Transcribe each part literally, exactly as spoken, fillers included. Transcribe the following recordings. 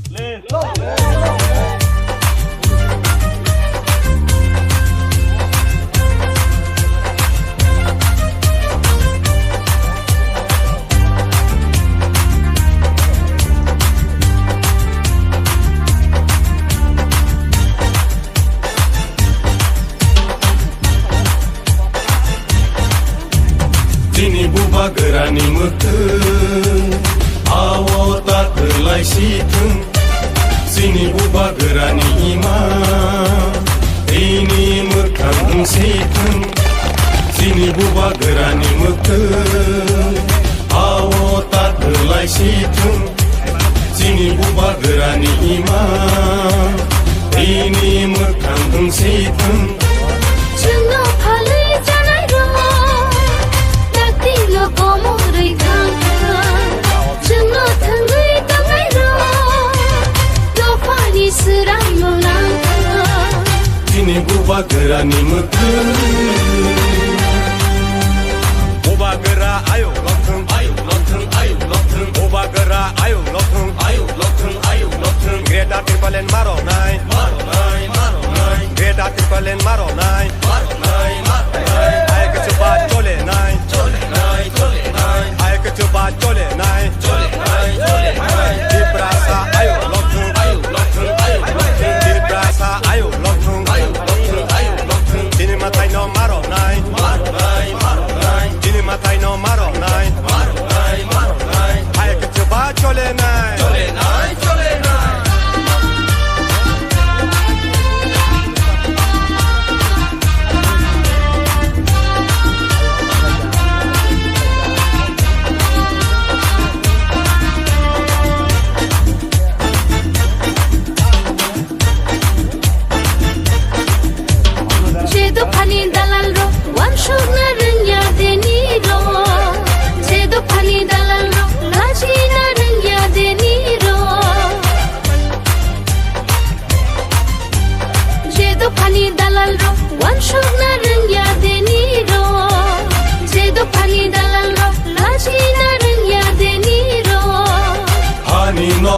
Chini bubagrani mwkhwng, ao ta kwlai si thwng. Chini bubagrani ima, tini mwkhang wng si thwng. Chini bubagrani mwkhwng, ao ta kwlai si thwng. Chini bubagrani ima, tini mwkhang wng si thwng. Chwngno phalwi chanairok, dakti no komorwi thang thang. Chwngno thwngwi tongnairok, dophani swrangno lang thang. Chini bubagrani mwkhwng. Bubagra ayuk lokthwng, ayuk lokthwng, ayuk lokthwng. Bubagra ayuk lokthwng, ayuk lokthwng, ayuk lokthwng. Greater Tipraland maronai, maronai, maronai. Greater Tipraland maronai, maronai, maronai. Hai kwchwba cholenai, cholenai, cholenai. Hai kwchwba cholenai, cholenai, cholenai. Tiprasa ayuk lokthwng, ayuk lokthwng, ayuk lokthwng. Tiprasa ayuk lokthwng, ayuk lokthwng, ayuk lokthwng. Chini mwtai no maronai, maronai, maronai. Chini mwtai no maronai, maronai, maronai. Hai kwchwba cholenai, cholenai, cholenai. Je dophani dalalrok, wansukna rwngya denirok. Je dophani dalalrok, lachina rwngya denirok. Je dophani dalalrok, wansukna rwngya denirok. Je dophani dalalrok, lachina rwngya denirok. Ani no.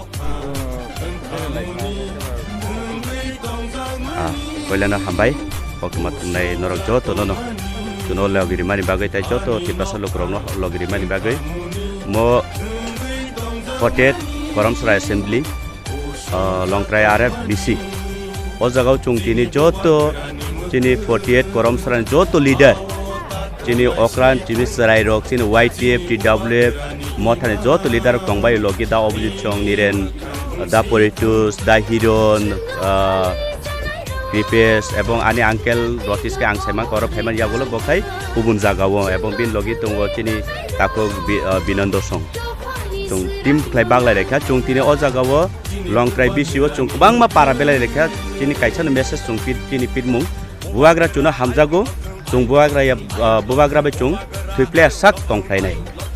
Ah, koilano hambai, koktwma thumnai norok joto nono. Chuno logi rimani bagwi tai joto Tiprasa lukurokno logi rimani bagwi. Mo forty-eight Koramsara Assembly, ah, Longtrai R F B C. O jagao chwng tini joto chini forty-eight Koramsarani joto leader, chini okran, chini chwrairok, chini Y T F, T W F, mothani joto leader rok tongbai logi da Abhijit Chong, Niren, da Poritus, da Hiron, ah, Kripesh, ebong ani uncle Rotish khe ang saiman koro phaiman yagulo bo khai kubun jagao, ebong bini logi tongo chini takhuk Bi-, ah, Binando Song. Chwng team khlai baglai rekha, chwng tini o jagao Longtrai B C o chwng kwbangma para belai rekha, chini kaisa no message chwng pit, chini pitmung. Bubagra chuno hamjago, chwng bubagra ya, ah, bubagra bai chwng thwiplaya sak tongkhlainai.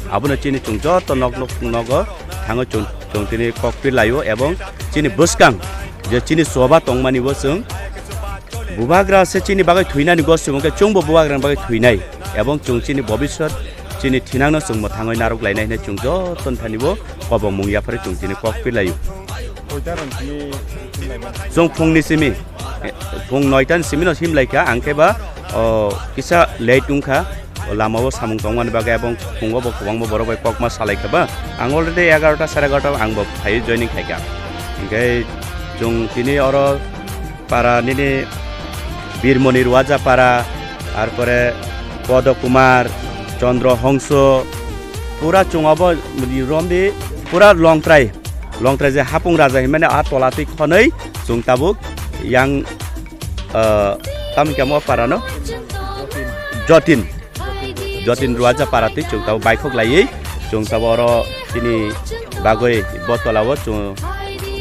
Abono chini chwng joto nok nok nogo thango chwng, chwng tini kok pilaio ebong chini bwskang je chini choba tongmani bo chwng bubagra se chini bagwi thwinani go se hwnkhe chwngbo bubagrani bagwi thwinai ebong chwng chini bobiswt chini thinangno chwng mwthangwi narwk lainai hinwi chwng joto thani bo kobongmung yapharwi chwng tini kok pilaio. Koita rang simi himlai mano? Chwng phungni simi, phung noita ni simi no himlai kha, ang khe ba, o, kisa late wng kha, o, lama o samung tongmani bagwi, ebong phungo bo kwbangma borok bai kokma salai kha ba, ang already egarota sare egarota ang bo phaiwi joining khai kha. Hinkhe chwng tini oro para nini Birmoni Ruaja para, arpore Podo Kumar, Chandra Hongso, pura chwng abo romdi pura Longtrai. Longtrai je hapung raja hinmani a tola twi khonwi chwng tabuk yang, ah, tamni kamo parano Jotin, Jotin Ruaja para twi chwng tabuk baikhok laiwi chwng tabuk oro chini bagwi bo tola o chwng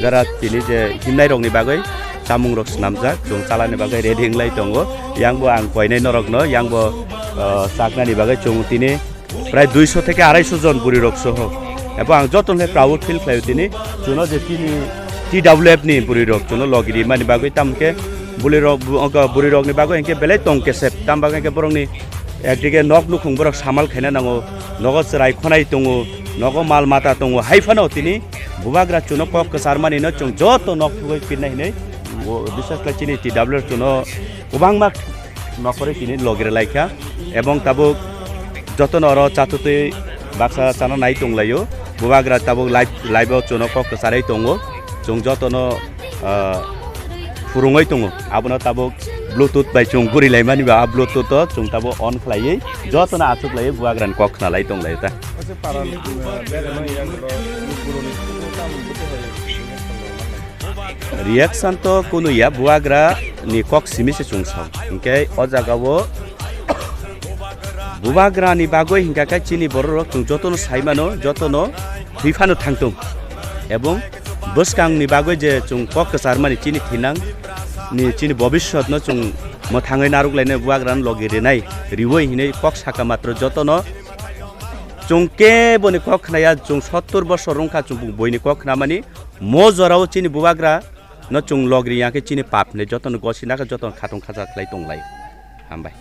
jara tini je himnai rokni bagwi chamung rok swnamjak chwng chalani bagwi ready wnglai tongo. Yang bo ang koinai norokno yang bo, ah, chaknani bagwi chwng tini prai duiso theke araisho jon bwrwi rok soho. Ebo ang joto khe proud feel khlaio tini. Chuno je tini T W F ni bwrwi rok chuno logi rimani bagwi tamkhe bwrwi rok, bu-, ogo bwrwi rokni bagwi hinkhe belai tong kesep. Tam bagwi hinkhe borokni ekdige nok nukhung borok samal khaina nango, nogo chwrai khonai tongo, nogo mal mata tongo, hai phano tini Bubagra chuno kok kwcharmani no chwng joto nok thugwi pirnai hinwi, bo, bisas khlai chini T W R chuno kwbangma nok kwrwi tini logi rwlai kha. Ebong tabuk jotono oro chatutwi baksa chana nai tonglaio. Bubagra tabuk live, live o chuno kok kwcharwi tongo. Chwng jotono, ah, phurungwi tongo. Abono tabuk Bluetooth bai chwng gurilaimani ba, a Bluetooth o chwng tabuk on khlaiwi jotono achuklaiwi Bubagrani kok khnalai tonglaio ta. Reaction to kunu ya, Bubagra ni kok simi se chwng sao. Hinkhe o jaga o Bubagra ni bagwi hinkha khe chini borok rok chwng jotono sai mano, jotono thwi phano thangtung. Ebong bwskang ni bagwi je chwng kok kwcharmani chini thinang ni chini bobiswt no chwng mwthangwi narwk lainai Bubagra no logi rinai riwi hinwi kok saka matro jotono chwng kebo ni kok khnaya, chwng sottor bosor wngkha chwng bui ni kok khnamani. Mo jorao chini Bubagra no chwng log ri ya khe chini pap hinwi jotono gosina khe jotono khatung khacha khlai tonglai. Hambai.